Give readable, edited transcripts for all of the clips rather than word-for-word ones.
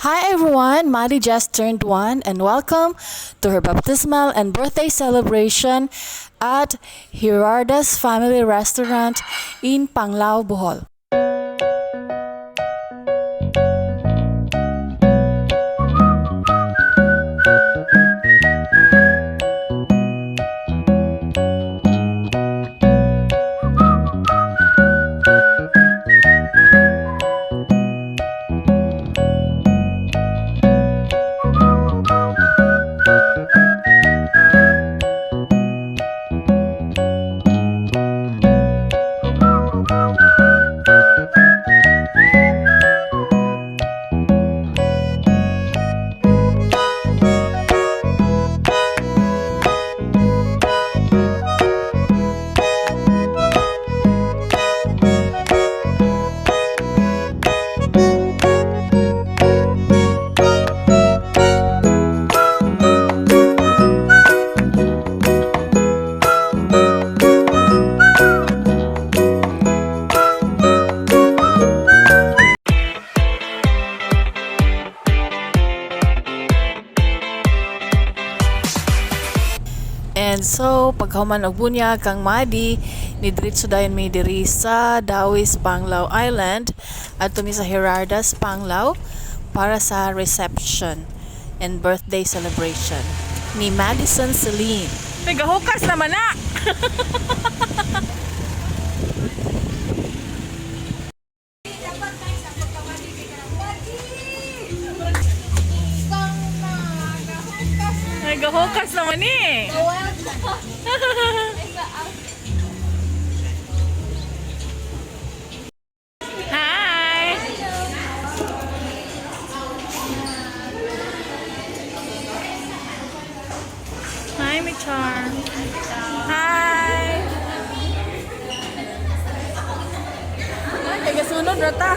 Hi everyone, Maddie just turned 1 and welcome to her baptismal and birthday celebration at Gerarda's Family Restaurant in Panglao, Bohol. And so, pagkahuman og bunyag kang Madi, nidiretso dayon mi diri sa Dawis Panglao Island adto mi sa Gerarda's Panglao para sa reception and birthday celebration ni Madison Celine. Nagahukas naman na! Nagahukas naman eh! Hi! Hi, Michar. Hi! Ay, kay gasunod ra ta.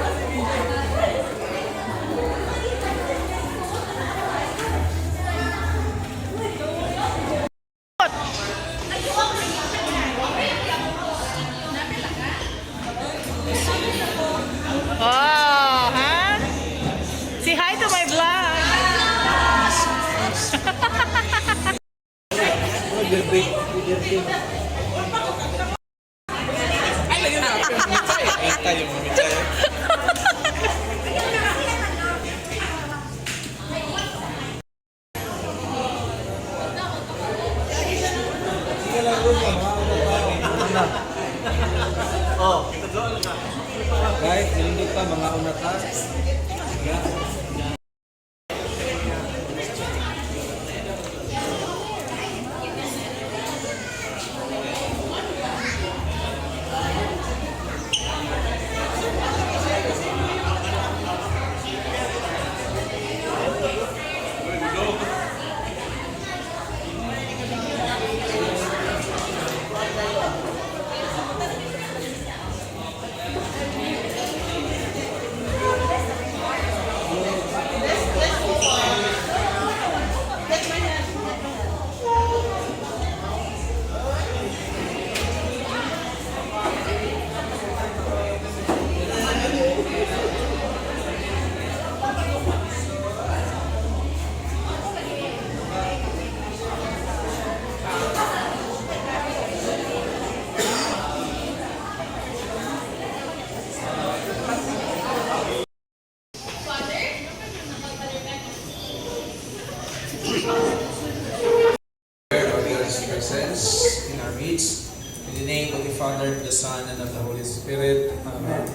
Oh, ha? Say hi to my vlog. Guys, nilindot pa mga una ta. Of God's presence in our midst. In the name of the Father, the Son, and of the Holy Spirit. Amen.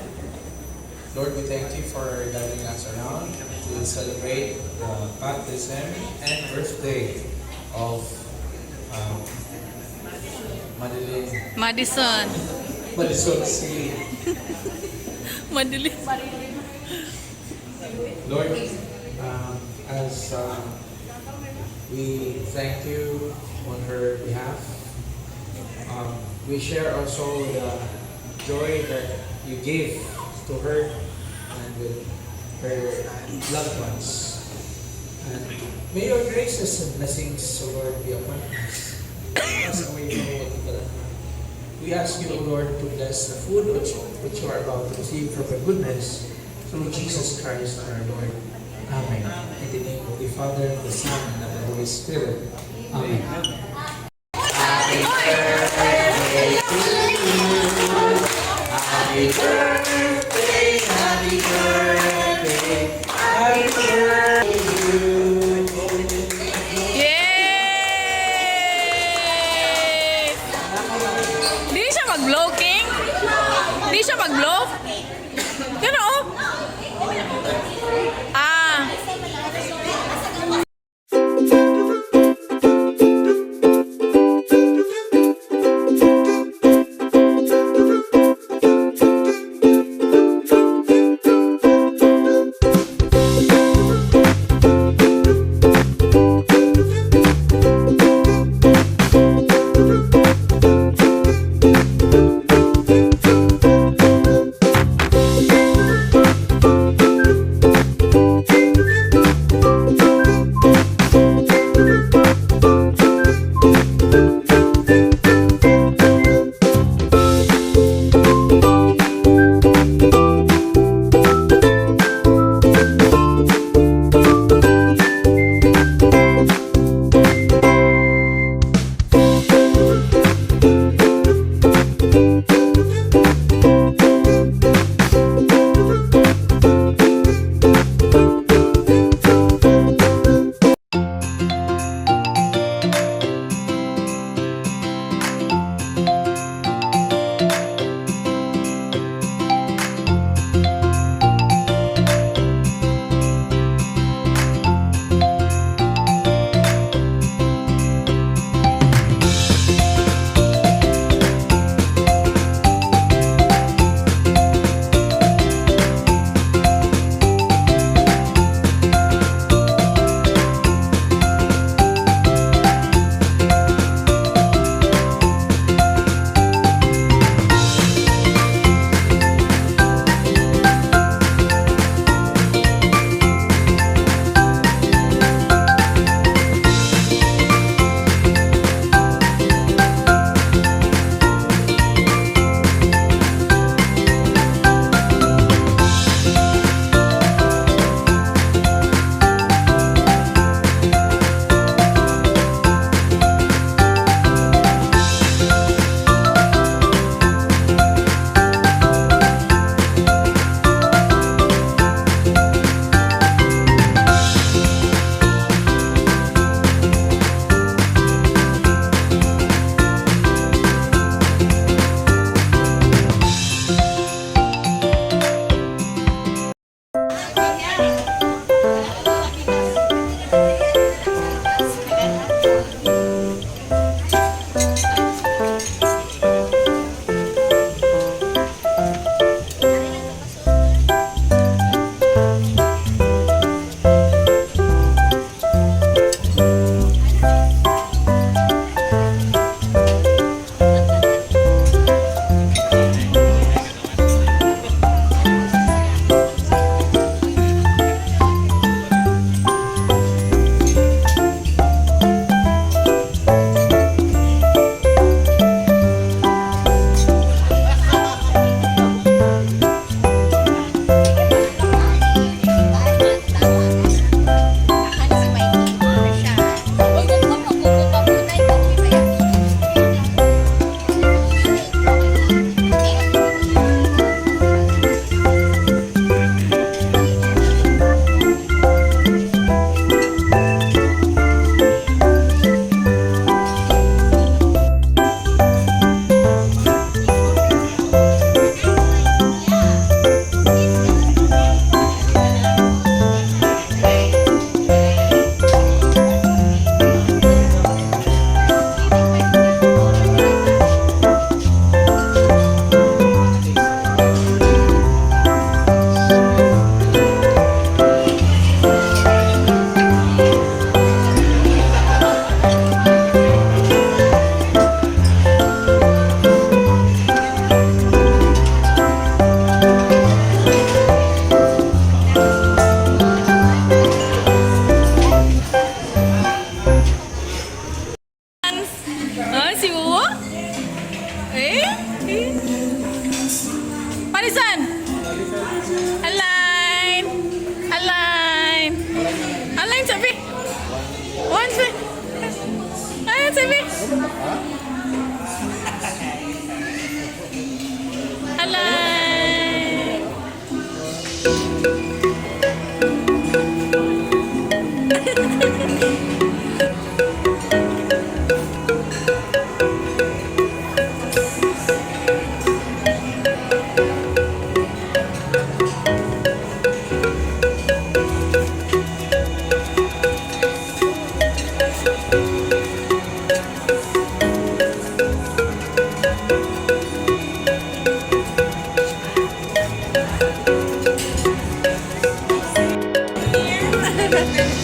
Lord, we thank you for gathering us around to celebrate the baptism and birthday of Madeline Madison. Madison C. Madeline. Lord, as we thank you on her behalf, we share also the joy that you gave to her and with her loved ones. And may your graces and blessings, O Lord, be upon us. Us away from all evil and harm. We ask you, O Lord, to bless the food which you are about to receive from your goodness through Jesus Christ our Lord. Amen. mighty name of the Father, the Son, and of the Holy Spirit. Amen. Happy birthday to you. Happy birthday, happy birthday, happy birthday to you. Yay! Di siya mag-blow, King? Di siya mag-blow? Pero oh. Ah.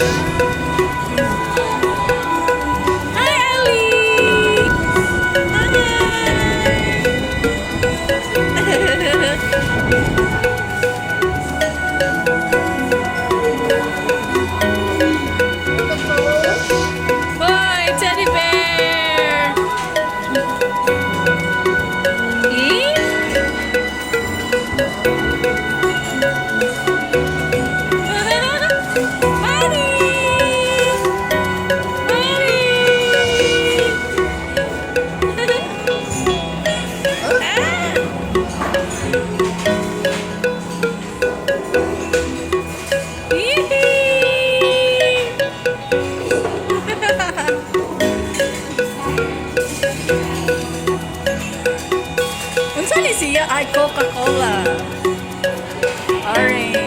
Hi, Ellie! Hi! Hoy, teddy bear! Eh? Buddy! Buddy! Ah! Yee! Unsa ni siya? Ay, Coca-Cola. Orange.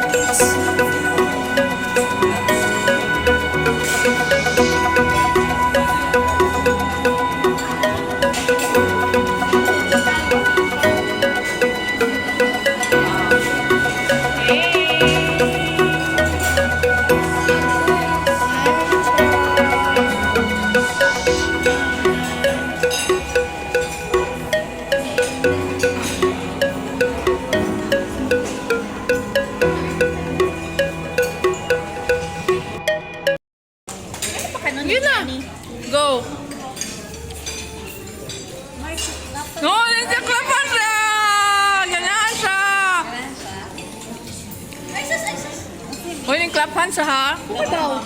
Nice. Yun na. Go. No, nagsaklapan siya! Ganahan siya! Uy, nagklapan siya ha? Ano daw?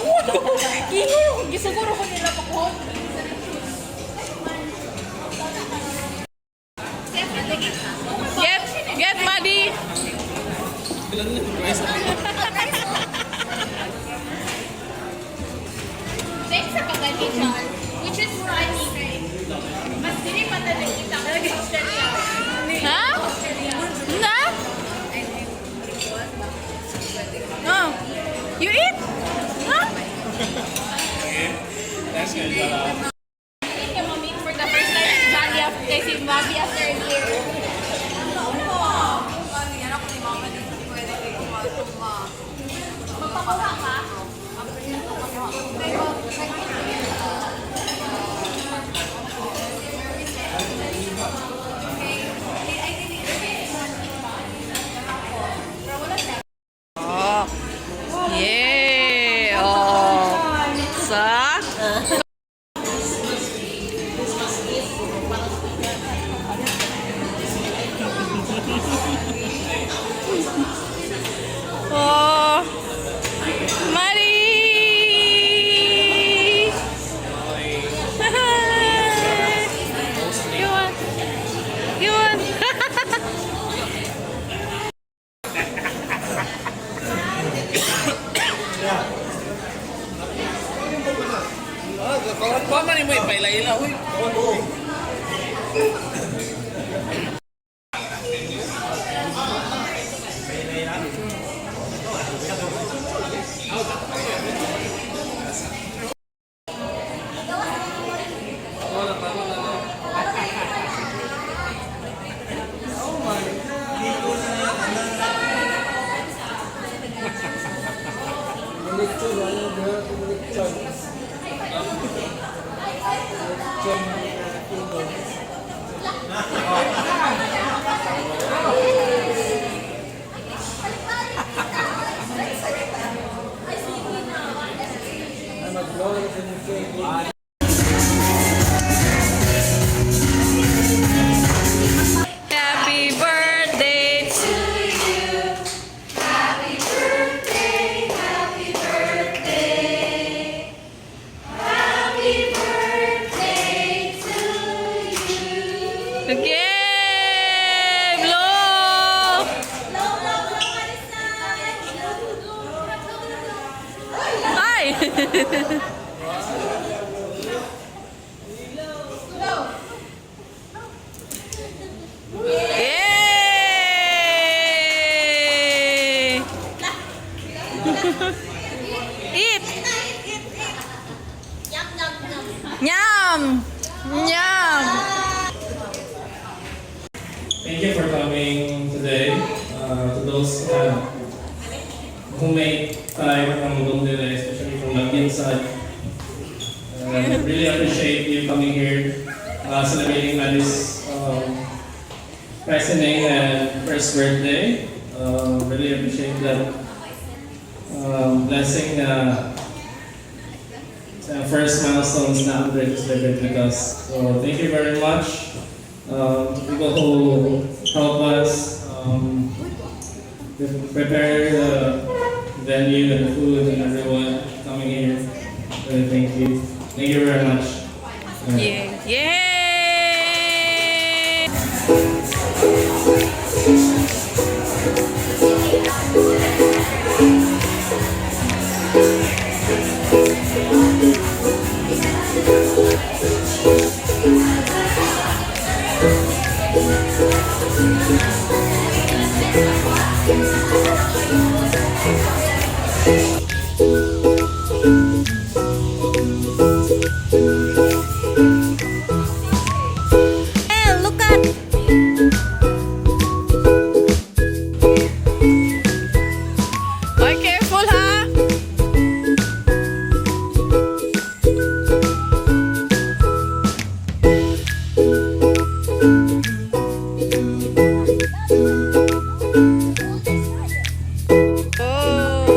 Ano? Gisiguro ko nila pakuha. Get money! Same sa pagalitan, which is funny kay mas dili pa ta nakita ko sa Australia. Ha? Na? No. You eat? Huh? Hindi niya ma-meet for the first time si Johnny after, kay si Bobby after a year. Magpakuha ka? Oh. Yeah. Oh. Sa? Oh. Mari. Hi. You want? You want? Pa man mo ipaila-ila huy. Happy birthday to you. Happy birthday, happy birthday. Happy birthday to you. Okay, blow. Blow, blow, blow, Marisa! Blow, blow, blow, blow. Hi. Blow. Thank you for coming today. To those who made time from Dondere, especially from Labian side. Really appreciate you coming here, celebrating Maddie's christening and first birthday. Really appreciate that blessing sa first milestones na Andre to celebrate with us. So thank you very much to people who help us prepare the venue and the food and everyone coming here. Really thank you. Thank you very much. Yeah. Yay! Hey, look at Oy, careful ha! Oh.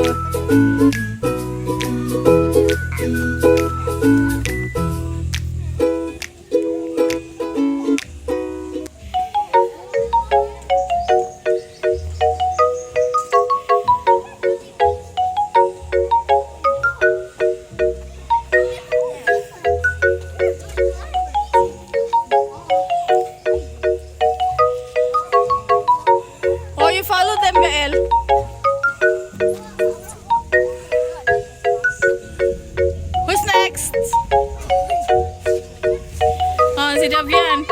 Oh, you follow them, Gael. Who's next? Oh, si Davian.